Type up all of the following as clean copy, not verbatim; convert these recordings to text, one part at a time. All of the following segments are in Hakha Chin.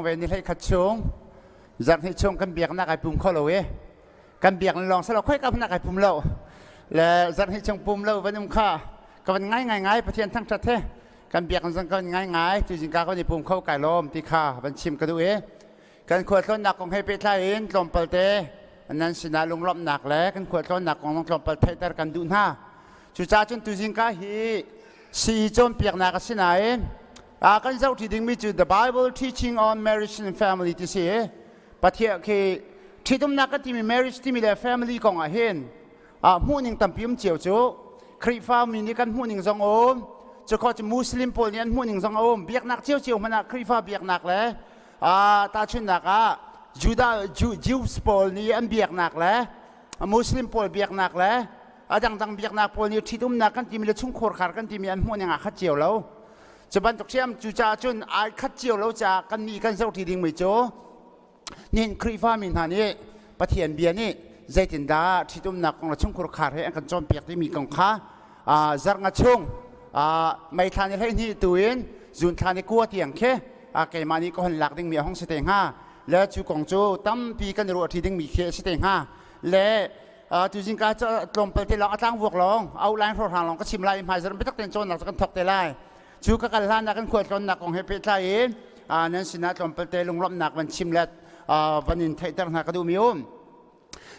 Ve ni hlei khat chung zarhhnih chung kan biaknak ai pum kho lo i kan biak lawng selo khoi ka nak ai pum lo le zarhhnih chung pum lo van um kha ka van ngai ngai ngai. Pathian thangthat he kan biak zong kan ngai ngai. Tu jingka kan i pum kho, kai lawm ti kha van chim ka duh i kan khualtlawnnak kong he pehtlai in tlawmpal te nan sinah lunglawmhnak le kan khualtlawnnak kong tlawmpal theihter kan duh hna. Cucaah cun tuzingka hi sii cawnpiaknak a si nain kan zohṭi dingmi cu The Bible Teaching on Marriage and Family ti si. Pathian khi ṭhitumnak kan timi, marriage timi le family kong ah hin hmuhning tampi um cio cu. Khrihfa mi nih kan hmuhning zong um cu kho cu, Muslim pawl nih an hmuhning zong a um. Biaknak ciocio hmanh ah Khrihfa biaknak le tahchunhnak ah Judah Jews pawl nih an biaknak le Muslim pawl biaknak le a dangdang biaknak pawl nih ṭhitumnak kan timi le chungkhur khar kan timi an hmuhning aa khat cio lo. Cu bantuk ṭhiam cucaah cun ai khat cio lo caah kan nih kan zohṭi dingmi cu nihin Khrihfa mi hna nih Pathian bia nih zeitindah ṭhitumnak kong le chungkhur khar he an kan cawnpiak timi kong kha zarhnga chung, May thla ni 12 tu in June thla ni 9 tiang khi keimah nih ka hon lak dingmi a hong si te hnga le cu kong cu tampi kan i ruahṭi dingmi khi a si te hnga. Le tu zingka tlawmpal te lawng, a tlangvuak lawng, outline hrawhhrang lawng ka chim lai. Hmaizarh biatak tein cawnnak cu kan thawk te lai. Cu ka kal hlan ah kan khualtlawnnak kong he pehtlai in nan sinah tlawmpal te lunglawmhnak van chim le van in theihter hna ka duhmi um.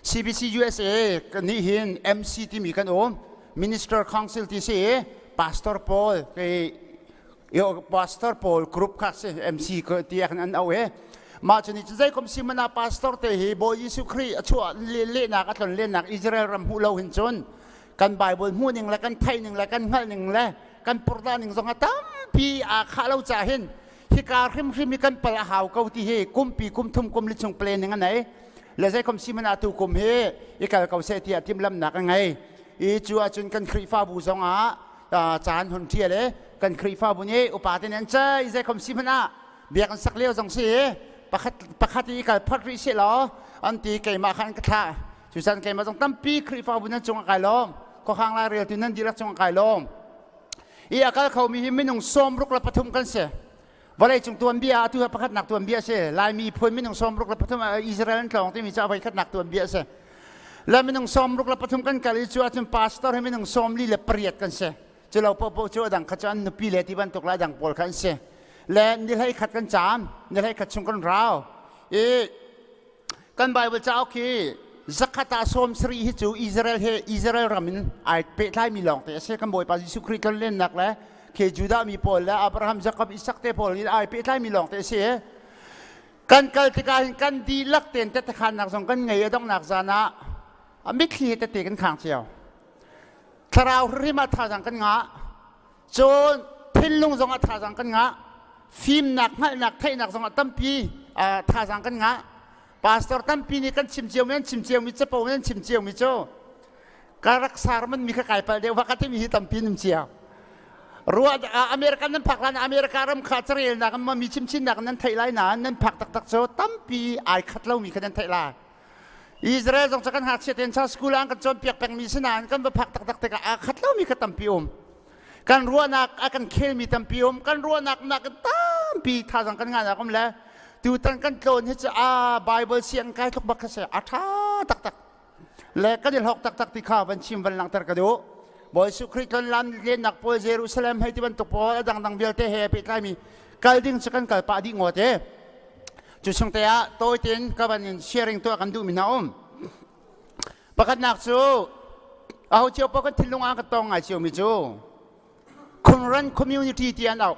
CBC USA nih hin MC timi kan um, Minister Council ti si. Pastor Paul ke Pastor Paul group kha si MC ko ti kan an au e. Mah cu ni cu zei kom si mana pastor te hi Bawi Jesuh Khrih a chuah lehnak, a tlon lennak Israel ram hmuh lo hin cun kan Bible hmuh ning le kan theih ning le kan hngalh ning le kan purdah ning zong a tampi aa khah lo ca hin hika hrimhrim hi kan pal a hau ko ti hi kumpi kum thum kum li chung planning a nei le zei kom si mana tu kum hi i kal ko se tiah timhlamnak a ngei i cu ahcun kan Khrihfabu zong ah caan hun ṭial i kan Khrihfabu nih upa te nih an cei zei kom si hmanh ah biakinn sak lio zong si pakhat pakhat i kal phot rih seh law an ti. Keimah khan ka thlah. Cucan keimah zong tampi Khrihfabu nan cung ah kai lawm, khuakhang lai reltu nan dihlak cung ah kai lawm. I a kal khomi hi minung 63 kan si. Vawlei cung tuanbia atu hi pakhatnak tuanbia si. Laimi phun minung 63 Israel an tlawng timi cu a voikhatnak tuanbia si. Le minung 63 kan kal i cu ahcun pastor hi minung 48 kan si. Cu lo popo cu adang kha cu an nupi le ti bantuk le adang pawl kha an si. Le ni 11 kan caam, ni 11 chung kan rau i kan Bible cauk hi 100 ah 70 hi cu Israel he, Israel ram in ai pehtlaimi lawng te a si. Kan Bawipa Jesuh Khrih tlonlennak le khi Judah mi pawl le Abraham, Jacob, Isak te pawl in ai pehtlaimi lawng te a si. Kan kal tikah hin kan dihlak tein tettekhannak zong kan ngei. A donghnak zan ah a mitthli he tette kan khang cio. Thlarau hrim ah thazaang kan ngah, cun thinlung zong ah thazaang kan ngah, fimnak, hngalhnak, theihnak zong ah tampi thazaang kan ngah. Pastor tampi nih kan chim cio mi, an chim cio mi, capo an chim cio mi cu ka rak sarman mi kha kai pal deuh va ka timi hi tampi nim cia ruah. American nan phak lan, America ram kha carelnak mi chimchinnak nan theih lai nain nan phak taktak cu tampi ai khat lo mi kha nan theih lai. Israel zong cu kan ngakchia tein sa school ah an kan cawnpiak pengmi si nain kan va phak taktak tikah aa khat lomi kha tampi um. Kan ruahnak a kan khelmi tampi um, kan ruahnak nak in tampi thazang kan ngahnak um. Le tutan kan tlawn hi cu a Bible siang kai tluk bak kha si, a tha taktak le kan i hlawk taktak ti kha van chim van langhter ka duh. Bawi Jesuh Khrih tlon lam lennak pawl, Jerusalem hei ti bantuk pawl, a dangdang vialte he pehtlaimi kal ding cu kan kal pah dih ngawt e. Cu chung te ah tawi tein ka van in sharing tuah kan duhmi hna um. Pakhatnak cu aho cio paoh kan thinlung ah ka tong ngai ciomi cu Qumran community ti an auh.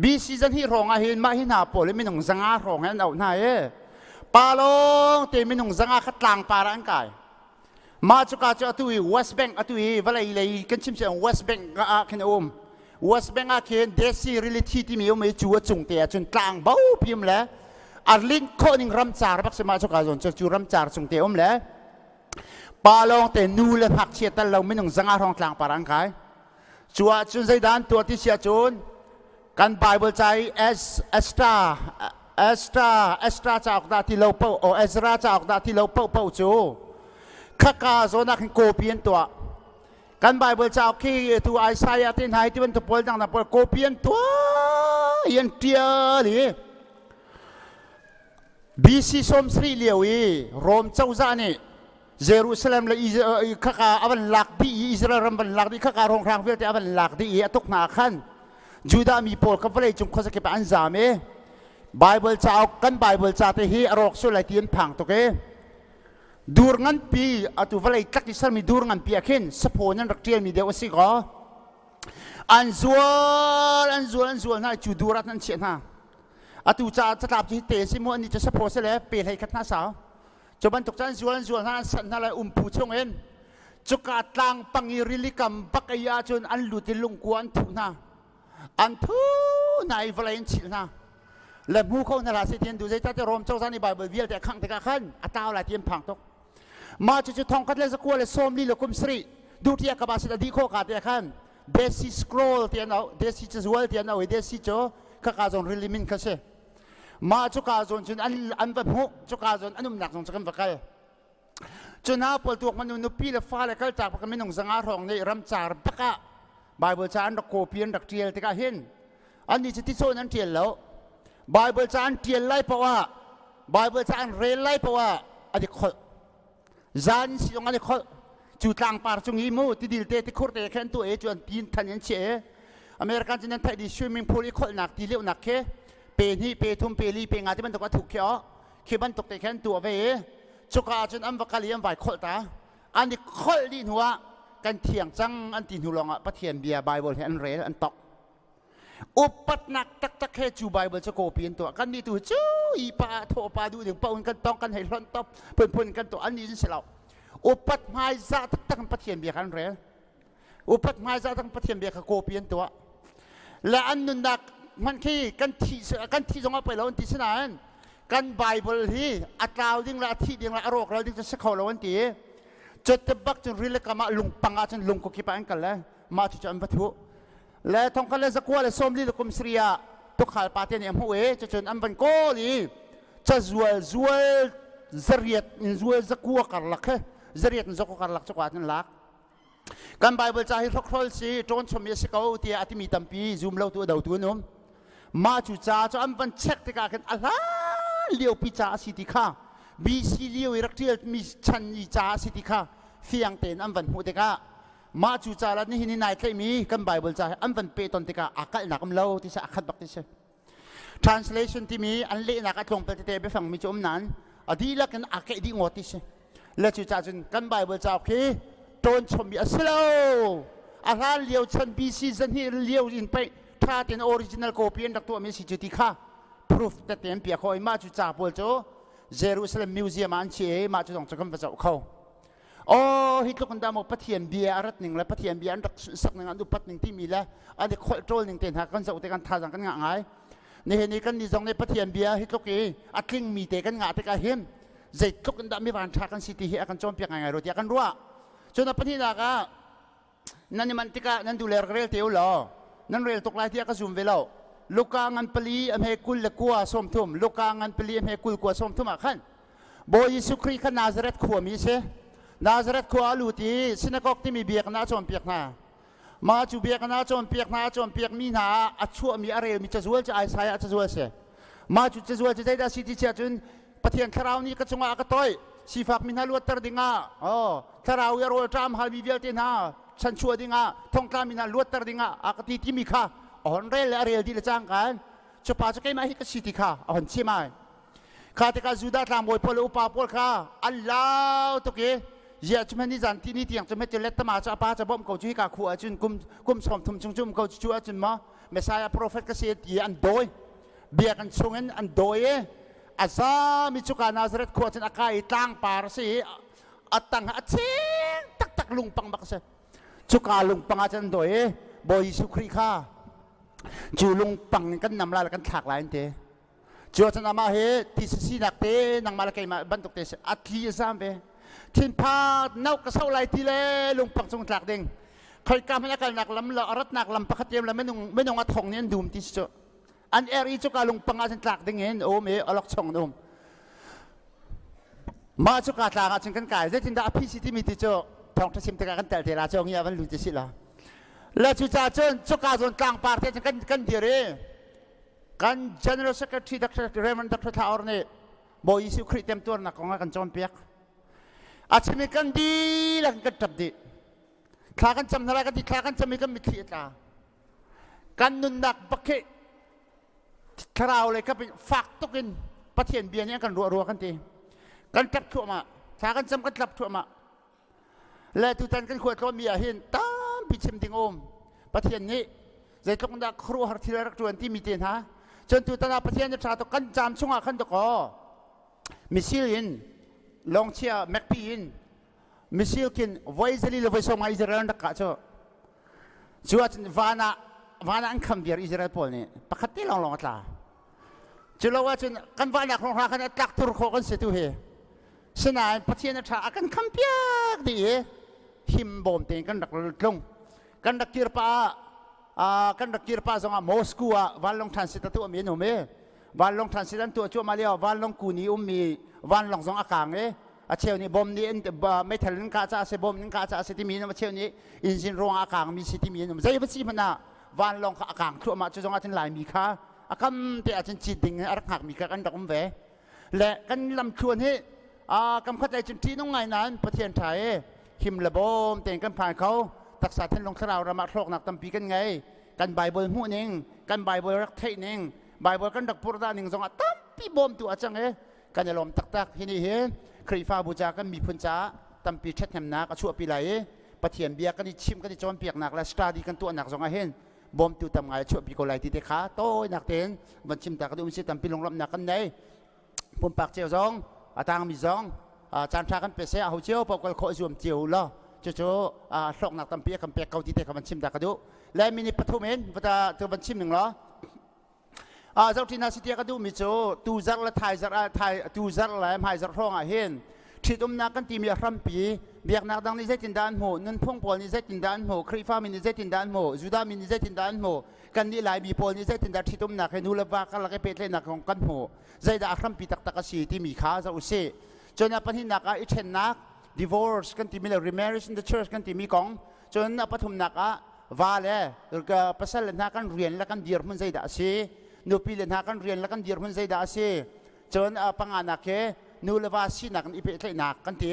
BC 200 hrawng ah hin mah hi hna pawl hi minung 500 hrawng he an auh hna i pa lawng te minung 500 kha tlangpar ah an kai. Mah cuka cu atu i West Bank, atu i vawlei lei kan chim siang West Bank ah khin a um. West Bank ah khin Dead Sea Rili timi um i cu a cung te ah cun tlang bo pim le a linh khawh ning ramcar bak si. Mah cuka zawn cu, cu ramcar cung te um le pa lawng te, nu le ngakchia tal lo, minung 500 hrawng tlangpar an kai. Cu ah cun zeidah an tuah ti si ahcun kan Bible ca i Esther Esther Esther cauk dah ti lo paoh o Ezra cauk dah ti lo paoh paoh cu khaka zawn ah khin copy an tuah. Kan Bible cauk khi tu Isaiah te hna hi ti bantuk pawl dang dang pawl copy an tuah i an tial i. BC 70 lio i Rom cozah nih Jerusalem le khaka a van lak dih i Israel ram van lak dih, khaka rongrang vialte a van lak dih i a tuk hna khan Judah mi pawl kha vawlei cung khuazakip ah an zaam i Bible cauk, kan Bible ca te hi a rawk sual lai ti an phang tuk i dur nganpi, atu vawlei tlak i sermi dur nganpi ah khin saphaw nan rak ṭialmi deuh a si kaw an zual, an zual, an zual hna i cu dur ah an chiah hna. Atu ca catlap cu hi te si mu, ani cu saphaw si le pe hlei khat hna sau. Cu bantuk cun zual an zual hna, an sanh hna lai umpu chung in. Cuka tlang pang i rili kam bak ei ahcun an lut i lungkua an thuh hna, an thu hna i vawlei an chilh hna le hmu kho hna hlah seh ti an duh. Zeicahtiah Rom cozah nih Baibal vialte a khangh tikah khan a tlau lai ti an phang tuk. Mah cucu 1970 duhṭi a kaba sit a dih khawh ka te khan Dead Sea Scroll ti an auh, Dead Sea cazual ti an auh i Dead Sea cu khaka zawn rili min kha si. Mah cuka zawn cun an va hmuh, cuka zawn an umnak zong cu kan va kal. Cu hna pawl tuak manu nupi le fale kaltak bak minung 500 hrawng nih ramcar bak ah Bible ca an rak copy, an rak ṭial tikah hin annih cu ticawn an ṭial lo. Bible ca an ṭial lai paoh ah, Bible ca an rel lai paoh ah an i kholh. Zan si zong an i kholh. Cu tlangpar cung i mu tidil te, tikhur te khan tu e cu an tin than an chiah e. American cu nan theih di, swimming pool i kholhnak ti leunak khi pe hnih, pe thum, pe li, pe nga ti bantuk a thuk khi o. Khi bantuk te khan tuah ve i cuka ah cun an va kal i an vai kholh ta. An i kholh dih hnu ah kan thiang cang an ti hnu lawng ah Pathian bia Bible hi an rel, an tok. Upatnak taktak he cu Bible cu copy an tuah. Kan nih tu cu i pa thaw pa duh ding paun kan tong, kan hei hlonh top phunphun kan tuah. An nih si lo. Upat hmaizah taktak in Pathian bia kan rel, upat hmaizah tak Pathian bia kha copy an tuah le an nunnak hmanh khi kan thi, kan thi zong ah poi lo an ti. Sinain kan Bible hi a tlau ding le a thi ding le a rawk ral ding cu si kho lo an ti. Cut bak cun ril le kam ah, lungpang ah cun lungkuk kip ah an kal le mah cu an va thuh le 1947 ah tukhal pa te nih a hmuh i cucun an van kawl i cazual zual 800 in zual 900 karlak he, 800 in 900 karlak cu cun lak. Kan Bible ca hi hrokhrol si, ṭawn chom a si ko tiah a timi tampi, zum lo tu, a do tu an um. Mah cu ca cu an van check tikah khin a hlan lio pi ca a si ti kha, BC lio i rak ṭial mi chan i ca a si ti kha fiang tein an van hmuh tikah, mah cu ca la nihin i nai tlaihmi kan Bible ca he an van peh ton tikah aa kalhnak um lo ti si, a khat bak ti si. Translation timi an lehnak a tlawmpal tete biafang mi cu um nain a dihlak in aa keih dih ngawt ti si. Le cu ca cun kan Bible cauk hi ṭawn chommi a si lo, a hlan lio chan BC 200 lio in pei ṭha tein original copy an rak tuahmi si cu ti kha proof tete an piah khawh i mah cu ca pawl cu Jerusalem Museum ah an chiah i mah cu zong cu kan va zoh kho. Aw, hi tluk in dah maw Pathian bia a rat ning le Pathian bia an rak sak ning, an upat ning timi le an i kholh ṭawl ning te hna kan zoh te kan thazaang kan ngah ngai. Nihin i kan nih zong nih Pathian bia hi tluk i a tlingmi te kan ngah tikah hin zeitluk in dah mi van ṭha kan si ti hi a kan cawnpiak ngaingai rua tiah kan ruah. Cun a pahnihnak ah nan i manh tikah nan duh le rak rel te u law, nan rel tuk lai tiah ka zum ve lo. Luka ngan 4 a hme 29 30, Luka ngan 4 a hme 29 30 ah khan Bawi Jesuh Khrih kha Nazareth khuami a si. Nazareth khua a lut i sinagog timi biakinn ah a cawnpiak hna. Mah cu biakinn ah a cawnpiak hna, a cawnpiakmi hna ah a chuahmi, a relmi cazual cu Isaiah cazual a si. Mah cu cazual cu zeidah a si ti si ahcun, Pathian thlarau nih ka cungah a ka toih, sifakmi hna luatter dingah, oh, thlarau i a rawl ṭam halmi vialte hna chanchuah dingah, thongtlami hna luatter dingah a ka ti timi kha a hon rel le a rel dih le cangka in cu pa cu keimah hi ka si ti kha a hon chim ai. Kha tikah Judah tlangbawi pawl le upa pawl kha an lau tuk i, ziah cu ni zan ti ni tiang cu cu lettama cu a pa ca bawmh ko cu, hika khu ahcun kum 30 chung cu um ko cu ahcun maw Messiah prophet ka si ti an dawi, biakinn chungin an dawi i a zami cuka Nazareth khua cun a kai i tlangpar a si i a tang a cheng taktak, lungpang bak a si. Cuka lungpang ah cun an dawi i Bawi Jesuh Khrih kha cu lungpang in kan nam lai le kan thlak lai an ti. Cu cun amah hi tisa sinak te, nangmah le keimah bantuk te a tli, a zam ve. Thinpha no ka so lai ti le lungpang cung tlak ding khoika hmanh a kalnak lam le a ratnak lam pakhat tiam le minung a thong nih an dum ti si cu an er i cuka lungpang ah cun tlak ding in um i alok chong an um. Mah cuka tlang ah cun kan kai. Zeitindah a phi si timi ti cu thawngṭha chim tikah kan tel te la cu ngi ah van lut ti si la. Le cucaah cun cuka zawn tlangpar te cun kan dir i kan General Secretary Dr. Reverend Dr. Thla Or nih Bawi Jesuh Khrih temtuarnak kong a kan cawnpiak. A chim i kan dihlak kan ṭap dih. Thla kan cam hna lai kan ti, thla kan cam i kan mitthli a tla. Kan nunnak bak khi thlarau lei kap in fak tuk in Pathian bia nih an kan ruah rua kan ti. Kan ṭap thluahmah, thla kan cam kan tlap thluahmah. Le tutan kan khualtlawnmi ah hin tampi chim ding um. Pathian nih zeitluk dah khuaruahhar thil a rak ṭuan timi te hna. Cun tutan ah Pathian nih ṭha tuk kan caam chungah khan dakaw misil in lawngchia mekpi in misil khin voi zali le voi sawm nga Israel an rak kah cu. Cu ahcun van ah van ah an kham viar Israel pawl nih pakhat te lawnglawng a tla. Cu lo ahcun kan vannak hrawng hra khan a tlak tur khawh kan si tu hi. Sinain Pathian a ṭha a kan khampiak dih i him bawm tein kan rak tlung. Kan rak kir pa ah kan rak kir pa zongah Moscow ah vanlawng transit a tuahmi an um i vanlawng transit an tuah cuahmah lio vanlawng kuni ummi vanlawng zong a kaang i a cheu nih bom nih meithal in kah caah si bom in kah caah si timi a cheu nih engine ruangah a kaangmi si timi an um. Zei va si hmanh ah vanlawng kha a kaang thluahmah. Cu zongah cun Laimi kha a kam te ahcun cit ding in a rak hngakmi kha kan rak um ve. Le kan lamthluan hi kam khat lei cun ṭihnung ngai nain Pathian ṭha i him le bawm tein kan phan kho. Taksa thinlung thlarau ram ah hlawknak tampi kan ngei. Kan Bible hmuh ning, kan Bible rak theih ning, Bible kan rak purdah ning zongah tampi bawmtu a cang i kan i lawm taktak. Hi ni hi Khrihfabu ca, kan miphun caah tampi ṭhathnemnak a chuahpi lai i Pathian bia kan i chimh, kan i cawnpiaknak le study kan tuahnak zongah hin bawmtu tam ngai a chuahpi ko lai ti te kha tawinak tein van chim ta ka duh. Si tampi lunglawmhnak kan nei. Pumpak cio zong, a tangmi zong, caan ṭha kan pe seh, aho cio paoh kal khawh zuam cio law cucu hlawknak tampi a kan pek ko ti te kha van chim ta ka duh. Le minute 3 in vata tu van chim ning law zohṭi si tiah ka duhmi cu tu zarh le thai zarh thai tu zarh le hmai zarh hrawng ah hin ṭhitumnak kan timi a hrampi biaknak dang nih zeitindah an hmuh, nunphung pawl nih zeitindah an hmuh, Khrihfami nih zeitindah an hmuh, Judah mi nih zeitindah an hmuh, kannih Laimi pawl nih zeitindah ṭhitumnak he nu le va karlak i pehtlaihnak kong kan hmuh, zeidah a hrampi taktak a si timi kha zoh usih. Cun a pahnihnak ah i ṭhennak, divorce kan timi le remarriage in the church kan timi kong. Cun a pathumnak ah va le pasal le hna kan rian le kan dirhmun zeidah a si, nupi le hna kan rian le kan dirhmun zeidah a si. Cun panganak khi nu le va sinak in i pehtlaihnak kan ti.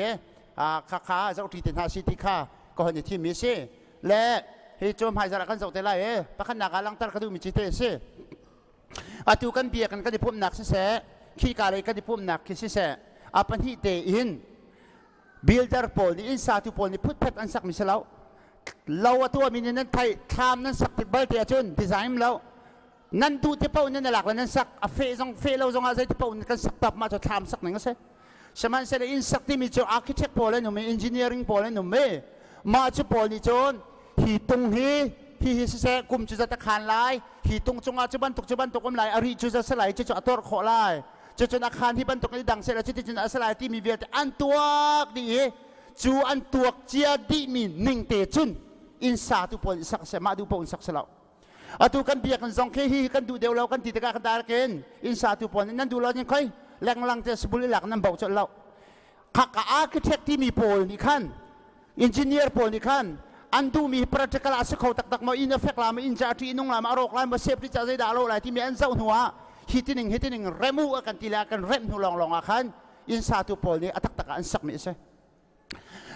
Kha kha zohṭi te hna si ti kha ka hon i thimmi si. Le hi cu hmaizarh ah kan zoh te lai i pakhatnak ah langhter ka duhmi ci te a si. Atu kan biakinn kan i pumhnak siseh, khika lei kan i pumhnak khi siseh, a pahnih tein builder pawl nih, inn satu pawl nih phutphet an sakmi si lo. Lo a tuahmi nih nan theih, thlam nan sak tik balte ahcun design lo. Nan duh ti paoh nan i lak le nan sak, a feh zong feh lo zongah zeiti paoh kan sak tap mah cu thlam sak ning a si. Sihmanhsehlaw inn sak timi cu architect pawl an um i engineering pawl an um i mah cu pawl nih cun hi tung hi hi hi siseh, kum cu zat a khan lai, hi tung cungah cu bantuk cu bantuk um lai, a ri cu zat si lai, cucu a tor khawh lai, cucun a khan hi bantuk in dang seh cuticun a si lai timi vialte an tuak dih i cu an tuak cia dihmi ning te cun inn satu pawl nih sak seh, mah duh paoh in sak si lo. Atu kan biakinn zong khi hi kan duh deuh lo kan ti tikah kan darkin inn satu pawl nih nan duh lo ning khoi lenglang te sabul i lak nan bo colh lo. Khaka architect timi pawl nih khan, engineer pawl nih khan an duhmi practical a si kho taktak maw, inn a fek la maw, inn ca a ṭih nung la maw, a rawk lai maw, safety ca zeidah a lo lai timi an zoh hnu ah hi tining hi tining rem u a kan ti le a kan remh hnu lawnglawng ah khan inn satu pawl nih a taktak ah an sakmi a si.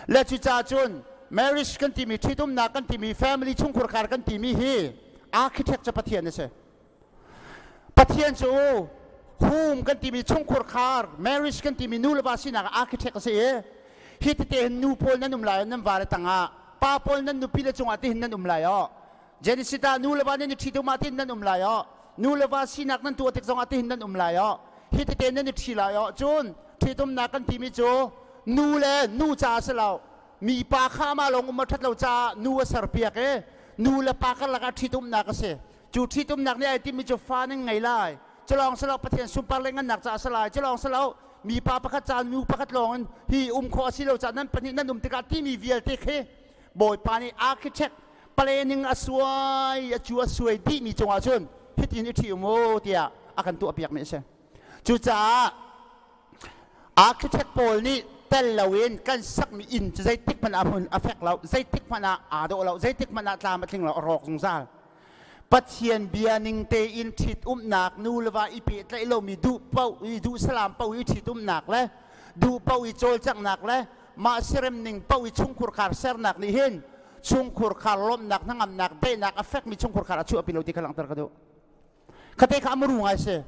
Le cucaah cun marriage kan timi, ṭhitumnak kan timi, family chungkhur khar kan timi hi architect cu Pathian a si. Pathian cu home kan timi, chungkhur khar, marriage kan timi, nu le va sinak architect a si i hi tete hin nu pawl nan um lai, nan va le tangah, pa pawl nan nupi le cungah tihin nan um lai o. Genesis ah nu le va nan i ṭhitum ah tihin nan um lai o. Nu le va sinak nan tuah tik zongah tihin nan um lai o. Hi tete nan i ṭhi lai o. Cun ṭhitumnak kan timi cu nu le nu ca a si lo. Mi pa kha amah lawng um a ṭhat lo caah nu a serpiak i nu le pa karlak ah ṭhitumnak a si. Cu ṭhitumnak nih ai timmi cu fa nan ngei lai. Culawng si lo, Pathian sunpar le ngannak caah a si lai. Culawng si lo, mipa pakhat ca nu pakhat lawng in hi um khawh a si lo caah nan pahnih nan um tikah timi vialte khi Bawipa nih architect planning a suai, a cu a suai dihmi cungah cun hitin i ṭhi um u tiah a kan tuahpiakmi a si. Cucaah architect pawl nih tel loin kan sakmi inn cu zeitik hmanh ah hmun a fek lo, zeitik hmanh ah aa dawh lo, zeitik hmanh ah tlam a tling lo, a rawk zungzal. Pathian bia ning tein ṭhitumnak, nu le va i pehtlaih lomi duh paoh i duh salam paoh i ṭhitumnak le duh paoh i cawlcanghnak le mah siarem ning paoh i chungkhur khar sernak nih hin chungkhur khar lawmhnak, hnangamnak, daihnak a fekmi chungkhur khar a chuahpi lo ti kha langhter ka duh. Khate kha amuru ngai si.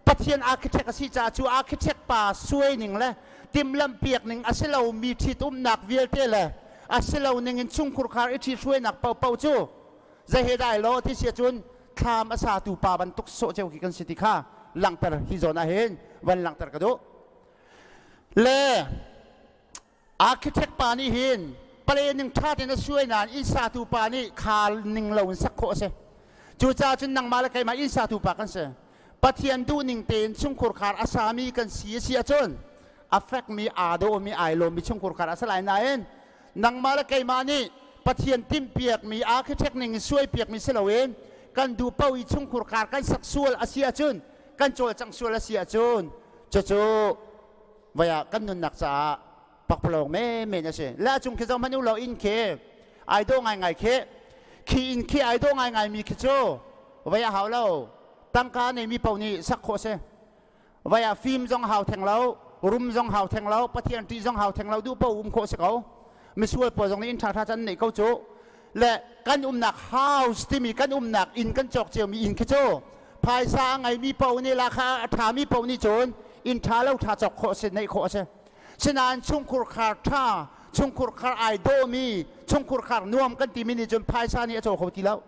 Pathian architect a si caah cu architect pa suai ning le timhlamh piak ning a si lomi ṭhitumnak vialte le a si lo ning in chungkhur khar i ṭhithruainak paohpaoh cu zei he dai lo ti si ahcun thlam a satu pa bantuk sawh ceu khi kan si ti kha langhter hi zawn ah hin van langhter ka duh. Le architect pa nih hin pale ning ṭha tein a suai nain inn satu pa nih khal ning lo in sak khawh a si. Cucaah cun nangmah le keimah inn satu pa kan si. Pathian duhning tein chungkhur khar a sami kan si a si ahcun a fekmi, aa dawmi, ai lawmmi chungkhur khar a si lai nain nangmah le keimah nih Pathian timhpiakmi architect ning in suaipiakmi si loin kan duh paoh i chungkhur khar kan sak sual a si ahcun, kan cawlcangh sual a si ahcun, cucu vai ah kan nunnak caah pakpalawng menmen a si. Le a cung khi zoh hmanh u law, inn khi ai dawh ngaingai khi. Khi inn khi ai dawh ngaingai mi khi cu vai a hau lo, tangka neimi paoh nih sak khawh a si. Vai ah fim zong hau theng lo, rum zong hau theng lo, Pathian ṭih zong hau theng lo, duh paoh um khawh si ko. Misual pawl zong nih inn ṭhaṭha can neih ko cu. Le kan umnak house timi kan umnak inn, kan cawk ciomi inn khi cu phaisa a ngeimi paoh nih, lakha a ṭhami paoh nih cun inn ṭha lo ṭha cawk khawh a si, neih khawh a si. Sinain chungkhur khar ṭha, chungkhur khar ai dawmi, chungkhur khar nuam kan timi nih cun phaisa nih a caw kho ti lo,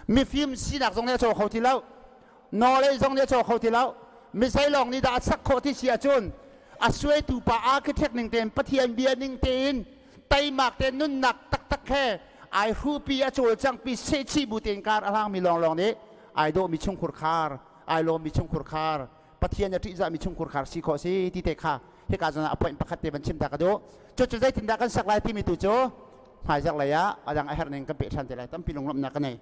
mifim sinak zong nih a caw kho ti lo, knowledge zong nih a caw kho ti lo. Mizei lawng nih dah a sak khawh ti si ahcun a suaitu pa, architect ning tein, Pathian bia ning tein, teimak tein, nunnak taktak he ai hrupi, a cawlcangpi, sehchih bu tein kar a hlangmi lawnglawng nih ai dawhmi chungkhur khar, ai lawmmi chungkhur khar, Pathian a ṭihzahmi chungkhur khar si khawh si ti te kha hika zawn ah a point pakhat te van chim ta ka duh. Cucu zeitindah kan sak lai timi tu cu hmaizarh lei ah a dang a herh ning kan peh ṭhan te lai. Tampi lunglawmhnak ka nei.